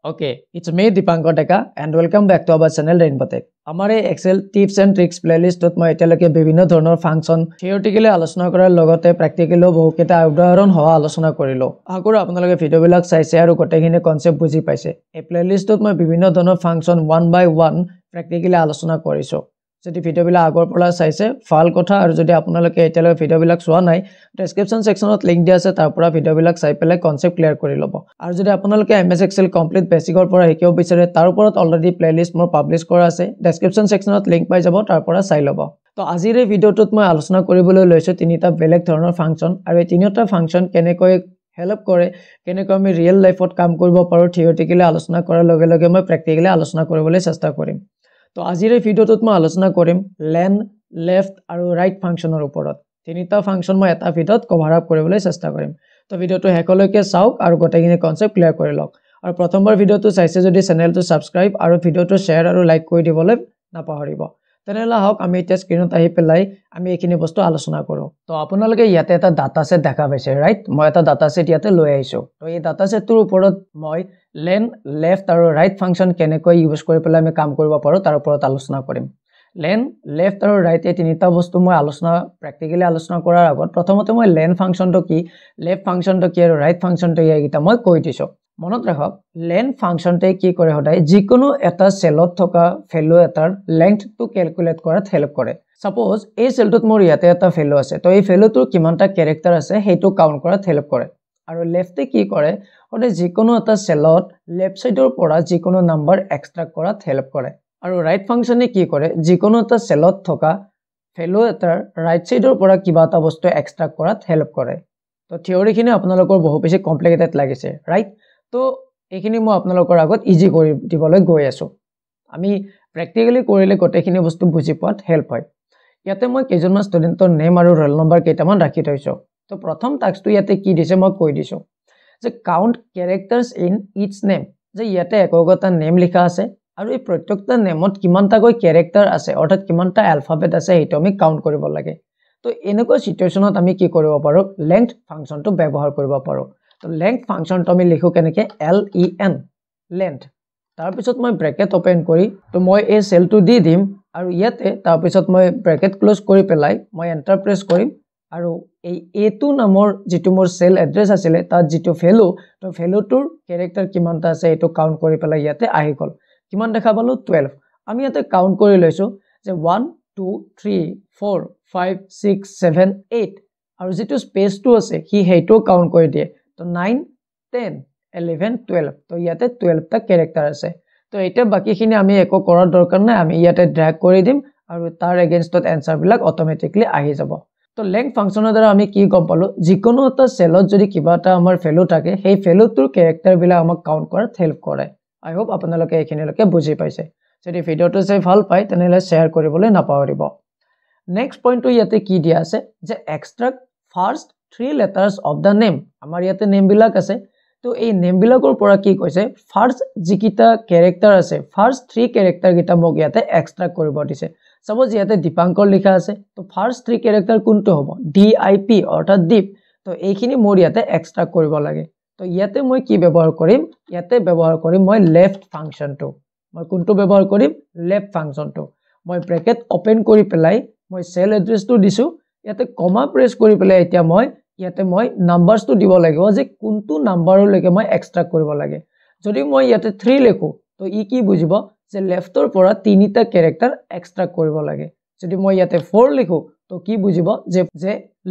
Okay, it's me Dipankar Deka and welcome back to our channel Rainbow Tech. আমাৰ এই Excel tips and tricks প্লেলিষ্টত মই এতিয়ালৈকে বিভিন্ন ধৰণৰ ফাংচন থিয়ৰিটিকেলি আলোচনা কৰাৰ লগতে প্ৰেক্টিকেলিও বহুকেইটা উদাহৰণ সহ আলোচনা কৰিলোঁ। আশা কৰোঁ আপোনালোকে ভিডিঅ'বিলাক চাইছে আৰু গোটেইখিনি কনচেপ্ট বুজি পাইছে। এই প্লেলিষ্টত মই বিভিন্ন ধৰণৰ function one buy one practically আলোচনা কৰিছোঁ। যদি ভিডিঅ'বিলাক আগৰ পৰা চাইছে ভাল কথা, আৰু যদি আপোনালোকে এতিয়ালৈকে ভিডিঅ'বিলাক চোৱা নাই, ডেছক্ৰিপশ্যন ছেকশ্যনত লিংক দিয়া আছে, তাৰ পৰা ভিডিঅ'বিলাক চাই পেলাই কনচেপ্ট ক্লিয়াৰ কৰি ল'ব। আৰু যদি আপোনালোকে এম এছ এক্সেল কমপ্লিট বেচিকৰ পৰা শিকিব বিচাৰে, তাৰ ওপৰত অলৰেডি প্লেলিষ্ট মোৰ পাব্লিছ কৰা আছে, ডেছক্ৰিপশ্যন ছেকশ্যনত লিংক পাই যাব, তাৰ পৰা চাই ল'ব। তো আজিৰ এই ভিডিঅ'টোত মই আলোচনা কৰিবলৈ লৈছোঁ তিনিটা বেলেগ ধৰণৰ ফাংচন, আৰু এই তিনিওটা ফাংচন কেনেকৈ হেল্প কৰে, কেনেকৈ আমি ৰিয়েল লাইফত কাম কৰিব পাৰোঁ, থিয়ৰিটিকেলি আলোচনা কৰাৰ লগে লগে মই প্ৰেক্টিকেলি আলোচনা কৰিবলৈ চেষ্টা কৰিম। তো আজিৰ এই ভিডিঅ'টোত মই আলোচনা কৰিম লেন, লেফ্ট আৰু ৰাইট ফাংচনৰ ওপৰত। তিনিটা ফাংচন মই এটা ভিডিঅ'ত কভাৰ আপ কৰিবলৈ চেষ্টা কৰিম। তো ভিডিঅ'টো শেষলৈকে চাওক আৰু গোটেইখিনি কনচেপ্ট ক্লিয়াৰ কৰি লওক। আৰু প্ৰথমবাৰ ভিডিঅ'টো চাইছে যদি চেনেলটো ছাবস্ক্ৰাইব আৰু ভিডিঅ'টো শ্বেয়াৰ আৰু লাইক কৰি দিবলৈ নাপাহৰিব। তেনেহ'লে আহক আমি এতিয়া স্ক্ৰীণত আহি পেলাই আমি এইখিনি বস্তু আলোচনা কৰোঁ। তো আপোনালোকে ইয়াতে এটা ডাটা ছেট দেখা পাইছে, ৰাইট? মই এটা ডাটা ছেট ইয়াতে লৈ আহিছোঁ। তো এই ডাটা ছেটটোৰ ওপৰত মই লেন, লেফ্ট আৰু ৰাইট ফাংচন কেনেকৈ ইউজ কৰি পেলাই আমি কাম কৰিব পাৰোঁ তাৰ ওপৰত আলোচনা কৰিম। লেন, লেফ্ট আৰু ৰাইট এই তিনিটা বস্তু মই আলোচনা প্ৰেক্টিকেলি আলোচনা কৰাৰ আগত প্ৰথমতে মই লেন ফাংচনটো কি, লেফ্ট ফাংচনটো কি আৰু ৰাইট ফাংচনটো কি এইকেইটা মই কৈ দিছোঁ। মনত ৰাখক, লেন ফাংচনটোৱে কি কৰে, সদায় যিকোনো এটা চেলত থকা ভেলু এটাৰ লেংথটো কেলকুলেট কৰাত হেল্প কৰে। ছাপ'জ এই চেলটোত মোৰ ইয়াতে এটা ভেলু আছে, তো এই ভেলুটোৰ কিমানটা কেৰেক্টাৰ আছে সেইটো কাউণ্ট কৰাত হেল্প কৰে। আৰু লেফ্টে কি কৰে, সদায় যিকোনো এটা চেলত লেফ্ট ছাইডৰ পৰা যিকোনো নাম্বাৰ এক্সট্ৰাক্ট কৰাত হেল্প কৰে। আৰু ৰাইট ফাংচনে কি কৰে, যিকোনো এটা চেলত থকা ভেলু এটাৰ ৰাইট ছাইডৰ পৰা কিবা এটা বস্তু এক্সট্ৰাক্ট কৰাত হেল্প কৰে। তো থিয়ৰিখিনি আপোনালোকৰ বহু বেছি কমপ্লিকেটেড লাগিছে, ৰাইট? তো এইখিনি মই আপোনালোকৰ আগত ইজি কৰি দিবলৈ গৈ আছোঁ। আমি প্ৰেক্টিকেলি কৰিলে গোটেইখিনি বস্তু বুজি পোৱাত হেল্প হয়। ইয়াতে মই কেইজনমান ষ্টুডেণ্টৰ নেম আৰু ৰোল নম্বৰ কেইটামান ৰাখি থৈছোঁ। তো প্ৰথম টাস্কটো ইয়াতে কি দিছে মই কৈ দিছোঁ যে count characters in each name, যে ইয়াতে একোটা নেম লিখা আছে আৰু এই প্ৰত্যেকটা নেমত কিমানটাকৈ কেৰেক্টাৰ আছে, অৰ্থাৎ কিমানটা এলফাবেট আছে সেইটো আমি কাউণ্ট কৰিব লাগে। তো এনেকুৱা চিটুৱেশ্যনত আমি কি কৰিব পাৰোঁ, লেংথ ফাংচনটো ব্যৱহাৰ কৰিব পাৰোঁ। তো লেংথ ফাংচনটো আমি লিখোঁ কেনেকৈ, এল ই এন, লেংথ। তাৰপিছত মই ব্ৰেকেট অ'পেন কৰি তো মই এই চেলটো দি দিম আৰু ইয়াতে তাৰপিছত মই ব্ৰেকেট ক্ল'জ কৰি পেলাই মই এণ্টাৰ প্ৰেছ কৰিম আৰু এই এ2 নামৰ যিটো মোৰ চেল এড্ৰেছ আছিলে তাত যিটো ভেলু, তো ভেলুটোৰ কেৰেক্টাৰ কিমানটা আছে এইটো কাউণ্ট কৰি পেলাই ইয়াতে আহি গ'ল। কিমান দেখা পালোঁ, 12। আমি ইয়াতে কাউণ্ট কৰি লৈছোঁ যে 1 2 3 4 5 6 7 8 আৰু যিটো স্পেচটো আছে সি সেইটোও কাউণ্ট কৰি দিয়ে। তো 9 10 11 12, তো ইয়াতে 12টা কেৰেক্টাৰ আছে। তো এতিয়া বাকীখিনি আমি একো কৰাৰ দৰকাৰ নাই, আমি ইয়াতে ড্ৰেগ কৰি দিম আৰু তাৰ এগেইনষ্টত এনচাৰবিলাক অট'মেটিকলি আহি যাব। তো লেংথ ফাংচনৰ দ্বাৰা আমি কি গম পালোঁ, যিকোনো এটা চেলত যদি কিবা এটা আমাৰ ভেলু থাকে সেই ভেলুটোৰ কেৰেক্টাৰবিলাক আমাক কাউণ্ট কৰাত হেল্প কৰে। আই হোপ আপোনালোকে এইখিনিলৈকে বুজি পাইছে। যদি ভিডিঅ'টো চাই ভাল পায় তেনেহ'লে শ্বেয়াৰ কৰিবলৈ নাপাহৰিব। নেক্সট পইণ্টটো ইয়াতে কি দিয়া আছে যে extract first 3 letters of the name. আমাৰ ইয়াতে নেমবিলাক আছে, তো এই নেমবিলাকৰ পৰা কি কৈছে, ফাৰ্ষ্ট যিকেইটা কেৰেক্টাৰ আছে ফাৰ্ষ্ট 3 কেৰেক্টাৰকেইটা মোক ইয়াতে এক্সট্ৰাক্ট কৰিব দিছে। চাপ'জ ইয়াতে দীপাংকৰ লিখা আছে, তো ফাৰ্ষ্ট 3 কেৰেক্টাৰ কোনটো হ'ব, ডি আই পি অৰ্থাৎ দীপ। তো এইখিনি মোৰ ইয়াতে এক্সট্ৰাক্ট কৰিব লাগে। তো ইয়াতে মই কি ব্যৱহাৰ কৰিম, ইয়াতে ব্যৱহাৰ কৰিম মই লেফ্ট ফাংচনটো। মই কোনটো ব্যৱহাৰ কৰিম, লেফ্ট ফাংচনটো। মই ব্ৰেকেট অ'পেন কৰি পেলাই মই চেল এড্ৰেছটো দিছোঁ, ইয়াতে কমা প্ৰেছ কৰি পেলাই এতিয়া মই ইয়াতে মই নাম্বাৰ্ছটো দিব লাগিব যে কোনটো নাম্বাৰলৈকে মই এক্সট্ৰাক্ট কৰিব লাগে। যদি মই ইয়াতে 3 লিখোঁ তো ই কি বুজিব যে লেফ্টৰ পৰা 3টা কেৰেক্টাৰ এক্সট্ৰাক্ট কৰিব লাগে। যদি মই ইয়াতে 4 লিখোঁ তো কি বুজিব যে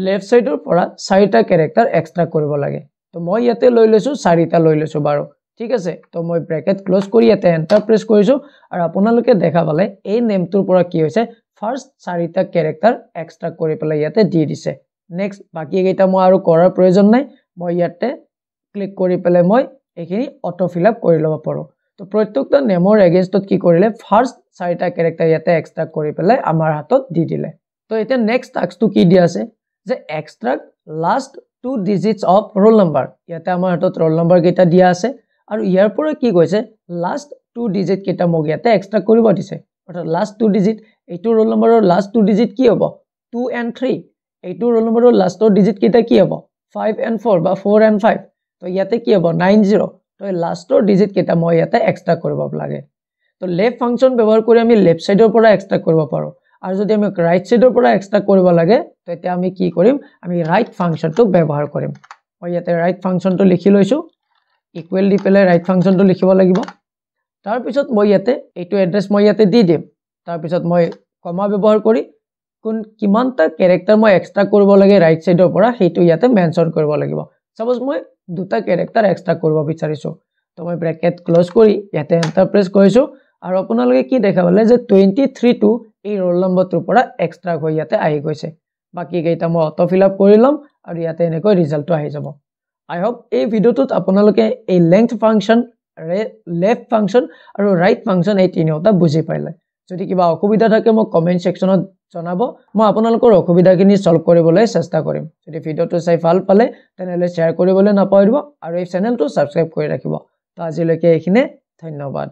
লেফ্ট ছাইডৰ পৰা 4টা কেৰেক্টাৰ এক্সট্ৰাক্ট কৰিব লাগে। তো মই ইয়াতে লৈ লৈছোঁ 4টা লৈ লৈছোঁ বাৰু, ঠিক আছে। তো মই ব্ৰেকেট ক্ল'জ কৰি ইয়াতে এণ্টাৰ প্ৰেছ কৰিছোঁ আৰু আপোনালোকে দেখা পালে এই নেমটোৰ পৰা কি হৈছে, ফাৰ্ষ্ট 4টা কেৰেক্টাৰ এক্সট্ৰাক্ট কৰি পেলাই ইয়াতে দি দিছে। নেক্সট বাকীকেইটা মই আৰু কৰাৰ প্ৰয়োজন নাই, মই ইয়াতে ক্লিক কৰি পেলাই মই এইখিনি অট' ফিল আপ কৰি ল'ব পাৰোঁ। তো প্ৰত্যেকটা নেমৰ এগেইনষ্টত কি কৰিলে, ফাৰ্ষ্ট 4টা কেৰেক্টাৰ ইয়াতে এক্সট্ৰাক্ট কৰি পেলাই আমাৰ হাতত দি দিলে। তো এতিয়া নেক্সট টাস্কটো কি দিয়া আছে যে extract last 2 digits of roll number. ইয়াতে আমাৰ হাতত ৰোল নম্বৰকেইটা দিয়া আছে আৰু ইয়াৰ পৰা কি কৈছে, লাষ্ট 2 ডিজিটকেইটা মোক ইয়াতে এক্সট্ৰাক্ট কৰিব দিছে। অৰ্থাৎ লাষ্ট 2 ডিজিট, এইটো ৰোল নম্বৰৰ লাষ্ট 2 ডিজিট কি হ'ব, 2 এণ্ড 3। এইটো ৰোল নম্বৰৰ লাষ্টৰ ডিজিট কেইটা কি হ'ব, 5 এণ্ড 4 বা 4 এণ্ড 5। তো ইয়াতে কি হ'ব, 9 0। তো এই লাষ্টৰ ডিজিটকেইটা মই ইয়াতে এক্সট্ৰাক্ট কৰিব লাগে। তো লেফ্ট ফাংচন ব্যৱহাৰ কৰি আমি লেফ্ট ছাইডৰ পৰা এক্সট্ৰাক্ট কৰিব পাৰোঁ, আৰু যদি আমি ৰাইট ছাইডৰ পৰা এক্সট্ৰাক্ট কৰিব লাগে তেতিয়া আমি কি কৰিম, আমি ৰাইট ফাংচনটো ব্যৱহাৰ কৰিম। মই ইয়াতে ৰাইট ফাংচনটো লিখি লৈছোঁ, ইকুৱেল দি পেলাই ৰাইট ফাংচনটো লিখিব লাগিব। তাৰপিছত মই ইয়াতে এইটো এড্ৰেছ মই ইয়াতে দি দিম। তাৰপিছত মই কমা ব্যৱহাৰ কৰি কোন কিমানটা কেৰেক্টাৰ মই এক্সট্ৰাক্ট কৰিব লাগে ৰাইট ছাইডৰ পৰা সেইটো ইয়াতে মেনশ্যন কৰিব লাগিব। ছাপ'জ মই দুটা কেৰেক্টাৰ এক্সট্ৰাক্ট কৰিব বিচাৰিছোঁ, তো মই ব্ৰেকেট ক্ল'জ কৰি ইয়াতে এণ্টাৰ প্ৰেছ কৰিছোঁ, আৰু আপোনালোকে কি দেখা পালে যে 23টো এই ৰোল নম্বৰটোৰ পৰা এক্সট্ৰাক্ট হৈ ইয়াতে আহি গৈছে। বাকীকেইটা মই অট' ফিল আপ কৰি ল'ম আৰু ইয়াতে এনেকৈ ৰিজাল্টটো আহি যাব। আই হোপ এই ভিডিঅ'টোত আপোনালোকে এই লেংথ ফাংচন, লেফ্ট ফাংচন আৰু ৰাইট ফাংচন এই তিনিওটা বুজি পালে। যদি কিবা অসুবিধা থাকে মোক কমেণ্ট ছেকশ্যনত জনাব, মই আপোনালোকৰ অসুবিধাখিনি ছল্ভ কৰিবলৈ চেষ্টা কৰিম। যদি ভিডিঅ'টো চাই ভাল পালে তেনেহ'লে শ্বেয়াৰ কৰিবলৈ নাপাহৰিব আৰু এই চেনেলটো ছাবস্ক্ৰাইব কৰি ৰাখিব। তো আজিলৈকে এইখিনিয়ে, ধন্যবাদ।